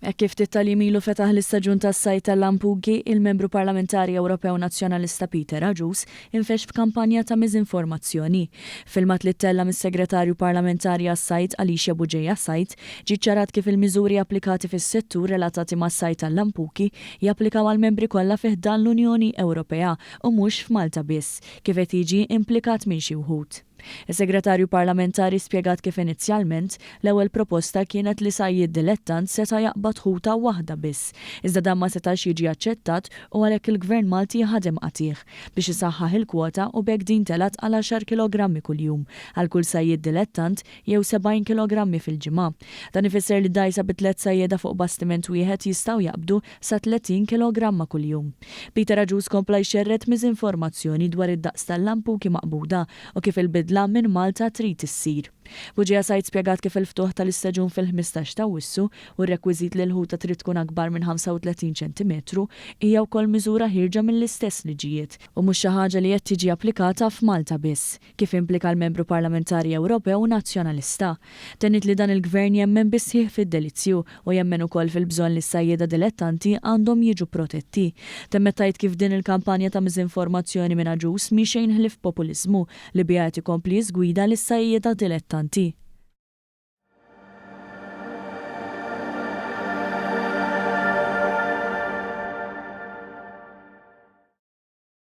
Hekk kif ftit tal-jiem ilu fetaħ l-istaġun tas-sajd tal-lampugi, il-Membru Parlamentari Ewropew Nazzjonalista Peter Agius infexx f'kampanja ta' miżinformazzjoni. F'filmat li ttella' mis-Segretarju Parlamentari għas-Sajd Alicia Bugeja Said, ġie ċċarat kif il-miżuri applikati fis-settur relatati mas-sajd tal-lampuki japplikaw għall-membri kollha fi ħdan l-Unjoni Ewropea u mhux f'Malta biss, kif qed jiġi implikat minn xi wħud. Is-Segretarju Parlamentari spjegat kif inizjalment, l-ewwel proposta kienet li sajjied dilettant seta' jaqbad ħuta waħda biss, iżda dan ma setax jiġi aċċettat u għalhekk il-Gvern Malti ħadem qatigħ biex isaħħaħ il-kwota u b'hekk din telgħet għal għaxar kilogrammi kuljum għal kull sajjied dilettant jew 70 kilogrammi fil-ġimgħa. Dan ifisser li dgħajsa bi tlett sajjieda fuq bastiment wieħed jistgħu jaqbdu sa 30 kilogramma kuljum. Peter Agius kompla jxerred miżinformazzjoni dwar id-daqs tal-lampuki maqbuda u kif il-bidla minn Malta trid issir. Bugeja Said spjegat kif il-ftuħ tal-istaġun fil-15 t'Awwissu u r-rekwiżit li l-ħuta trid tkun akbar minn 35 ċentimetru hija wkoll miżura ħierġa mill-istess liġijiet u mhux xi ħaġa li qed tiġi applikata f'Malta biss, kif implika l-Membru Parlamentari Ewropew Nazzjonalista. Tenniet li dan il-Gvern jemmen bis-sħiħ fid-delizzju u jemmen ukoll fil-bżonn li s-sajjieda dilettanti għandhom jiġu protetti. Temmet tgħid kif din il-kampanja ta' miżinformazzjoni minn Agius mhi xejn ħlief populiżmu li biha qed ikompli jiżgwida lis-sajjieda dilettanti.